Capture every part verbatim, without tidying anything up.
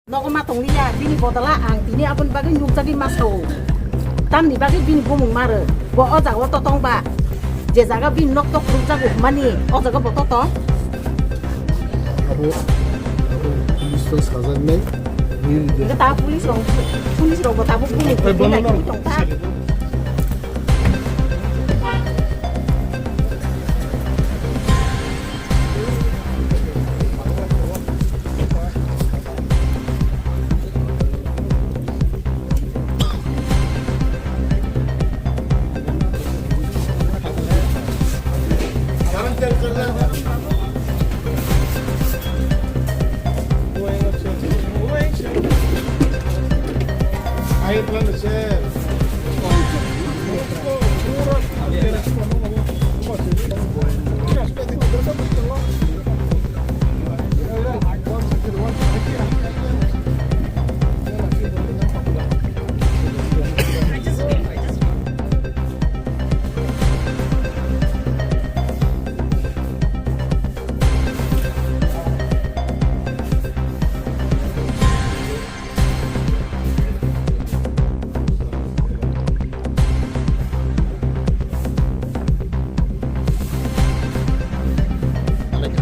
Nogo ma tongliya, bini bodala ang tini aboni bagwi nukjagwi ma sao. Tamni bagwi bini bumung maro. Bo o jaga o to tong ba. Je jaga bini nok tok rukjago hwnmani, o jaga bo to tong. Abo, abo police to sajaknai. Hwnkhe ta police rok, police rok bo tabuk bumung tong ta.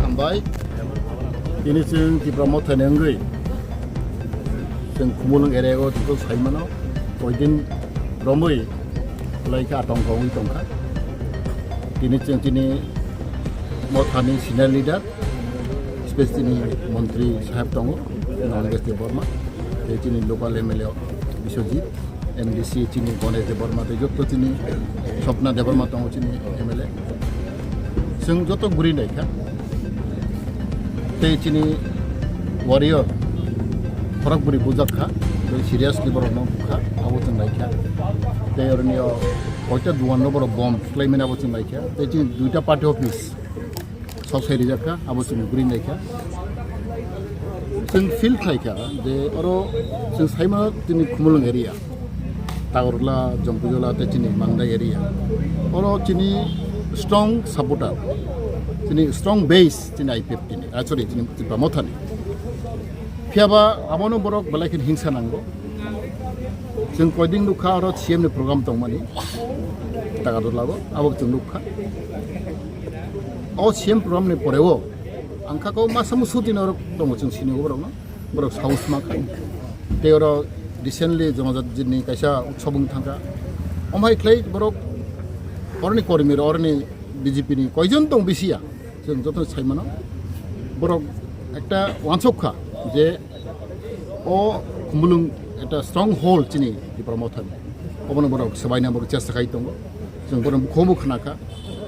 Hambai. Tini chwng Tipra Mothani wngwi chwng Khumulwng area o jotto sai mano. Koidin romwi lai kha, atongkha wngwi tongkha. Tini chwng tini Mothani senior leader, specially montri saheb tongo, Nonges Debbarma, tei chini local M L A Biswajit, M D C chini Ganesh Debbarma, tei jotto chini Swapna Debbarma tongo chini M L A. Chwng joto guri naikha. Tei chini warrior khorok bwrwi bujak kha, tei seriously borok no bukha, abo chwng naikha. Tei oroni o koita duan no borok bomb khlaimani abo chwng naikha. Tei chini duita party office sok sai rijak kha, abo chwng guri naikha. Chwng feel khlai kha je oro chwng saima chini Khumulwng area. Tagarla, Jompuijola tei chini Mangda area. Oro chini strong supporter, chini strong base chini I P F T ni, ah, sorry, chini Tipra Mothani. Phiyaba abono borok belai khe hingsa nango. Chwng koiding nukha oro C M ni program tongmani. Tagarla o, abo chwng nukha. O C M program ni poreo ang kha ko masa musu din oro tongo chwng sini borok no. Borok saus ma kha. Tei oro recently Jonojat Din ni kaisa utsob wng thangkha. Omo hai khlai borok oroni kormi rok, oroni B J P ni koijon tong bisi ya. Chwng joto sai mano. Borok ekta wansuk kha je o Khumulwng ekta strong hold chini Tipra Mothani. Obono borok swbaina borok chesta khai tongo. Chwng borok bukhuk bo khna kha.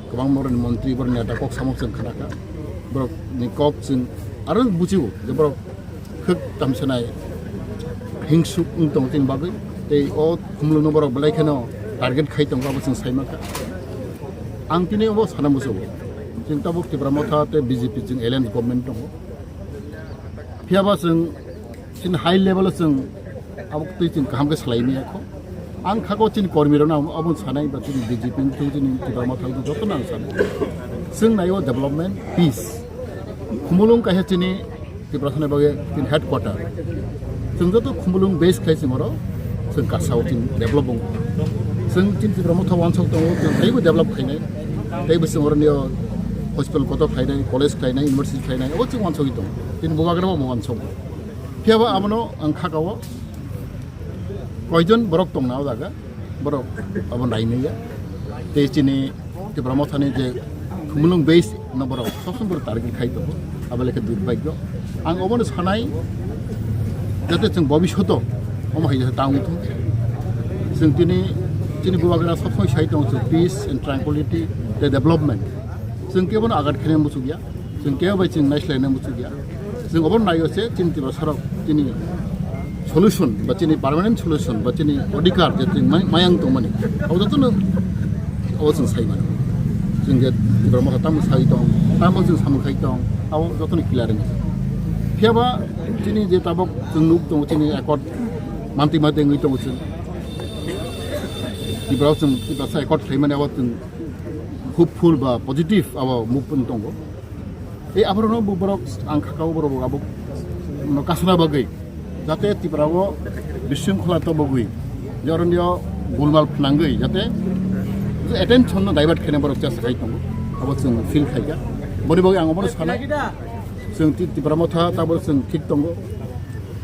Kwbangma borokni montri, borokni neta kok samok chwng khna kha. Borokni kok chwng aro buchibo je borok khwk tamsanai hingsuk wng tongo chini bagwi. Tei o Khumulwngno borok belai kheno target khai tongo, abo chwng sai mankha. Ang tini obo sana muchungo. Chwng tabuk Tipra Motha tei B J P chwng alliance government tongo. Phiyaba chwng chini high level o chwng abo twi chwng kaham khe salai maya kho. Ang kha ko chini kormi rok no abo sanai ba chini B J P ni thung chini Tipra Motha thung joto no ang sanai. Chwng nai o development, peace. Khumulwng kaisa chini Tipra thani bagwi chini headquarter. Chwng joto Khumulwng base khlai chwng oro chwng kasa o chini develop wngo. Chwng chini Tipra Motha wansok tongo, chwng teibo develop khainai. Teibo chwng oro nio hospital kotor khlainai, college khlainai, university khlainai, abo chwng wansogwi tongo. Chini bubagra bo wansok. Phiyaba abono ang kha ka o koijon borok tongna o jaga, borok abo nainaiya. Tei chini Tipra Mothani je Khumulwng base no borok sob somoi borok target khai tongo, abo lekha durbhagyo. Ang obono sanai jate chwng bobishoto omo hai jate tang wngthung. Chwng tini chini bubagra sob somoi sai tongo chwng peace and tranquility, the development. Chwng kebono agat khaina muchukya. Chwng kebo bai chwng naislaina muchukya. Chwng obo naio se chini Tiprasa rok chini solution ba chini permanent solution ba chini odhikar je chwng mai-, mayang tongmani. Abo jotono abo chwng sai mano. Chwng je Tipra Motha tamo sai tong, tamo chwng samung khai tong, abo jotono clear wngkha. Phiyaba chini je tabok chwng nuk tongo chini accord manti manti wngwi tongo chwng. Tiprasa chwng Tiprasa accord khlaimani abo chwng hopeful ba positive abo move wng tongo. Tei aborokno bo borok ang kha ka o borok bo abo no kasuna bagwi Jate Tripura o bisingkhola tobogwi, joronio gulmal phnangwi, jate attention no divert khaina borok chesta khai tongo. Abo chwng feel khaikha. Boni bagwi ang obono sanai. Chwng Tri-, Tripura motha tabo chwng thik tongo.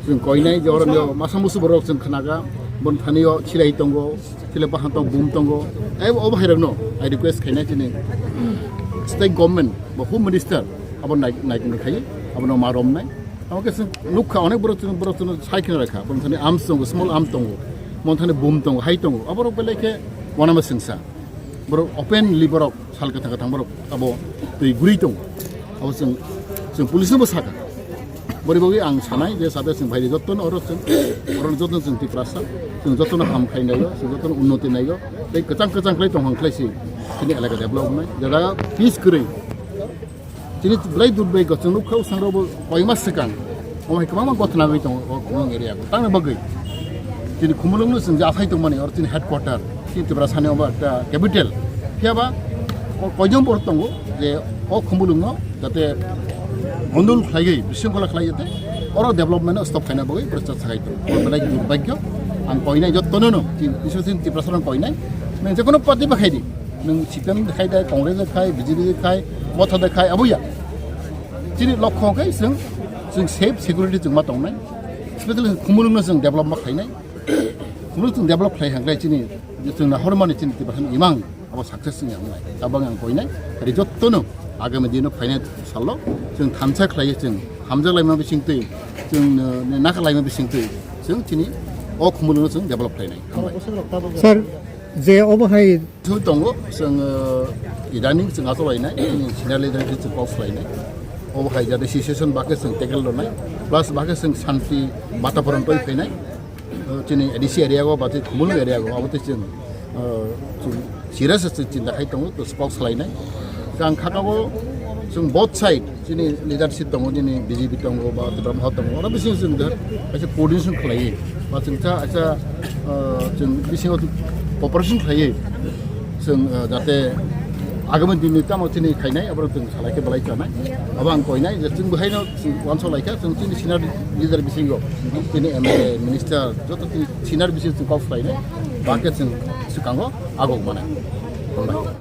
Chwng koinai joronio masa musu borok chwng khnaga, bon thanio chilai tongo, chile bahan tong bum tongo. Ai obo hairokno I request khainai chini state government ba home minister abo nai, nai, nai khai, abono ma romnai. Oke, chwng nukha, onek borok chwng, borok chwng sai khna rakha. Borok thani arms tongo, small arms tongo, mon thani bum tongo, hai tongo. Aborok belai khe wanama sengsa. Borok openly borok sal kathang kathang borok abo twi guri tongo. Abo chwng, chwng police no bo saka. Bori bagwi ang sanai je sade chwng bhairi jotto no oro chwng, oro jotto chwng Tiprasa, chwng jotto no ham khai naio, chwng jotto no unnoti naio. Tei kwchang kwchang khlai tong hang khlai si chini elaka develop wngnai. Jada peace kwrwi. Chini belai dut bai gotong nuk khau sangrok bo koima swkang. Omo hai kwbangma gothna bai tongo o Khumulwng area o. Tangna bagwi chini Khumulwng no chwng je athai tongmani or chini headquarter, chini Tripura sani omo ekta capital. Phiya ba o koijon borok tongo je o Khumulwng no jate gondol khlaiwi, bisingkhola khlai jate oro development no stop khaina bagwi protest sakai tongo. Omo belai durbhagyo. Ang koinai jottono no, chini, chini Tripura sarong koinai. Nang je kono party ba khaidi. Nwng C P M de khai de, Congress de khai, B J P de khai, motha de khai, abo ya. Chini lokho khe chwng, chwng safe security chwng ma tongnai. Specially Khumulwng no chwng develop ma khlainai. Khumulwng chwng develop khlai hang khe chini, chwng nahor mani chini Tiprasa ni imang abo success wng ya wngnai. Abo ang koinai, ri jotto no agami dino phainai salo chwng thansa khlai chwng hamjak laima bising twi, chwng, uh, nakha laima bising twi, chwng chini o Khumulwng no chwng develop khlainai. Hambai. Sir, je obo hai Thu tongo, chwng, uh, idaning chwng achalainai, chini senior leader khe chwng kok swlainai. Obo hai jate situation bakhe chwng tackle rwnai, plus bakhe chwng santi bataporon twi phainai. Uh, chini A D C area go, ba chini Khumulwng area go, abo tei chwng, uh, chwng serious chwng chinta khai tongo, to kok swlainai. Chwng khakabo chwng both side, chini leadership tongo, chini B J P tongo, ba Tipra Motha tongo, oro bising chwng kaisa coordination khlaiwi, ba chwng cha, cha, uh, chwng bisingo cooperation khlaiwi, chwng, uh, jate agami dinni tamo chini khainai, abo chwng salai khe belai chanai, abo ang koinai, je chwng bahaino chwng wansok laikha, chwng chini senior leader bisingo, chini M L A, minister, joto chini senior bisingo chwng kok swlainai, bakhe chwng swkango agok manai. Hambai.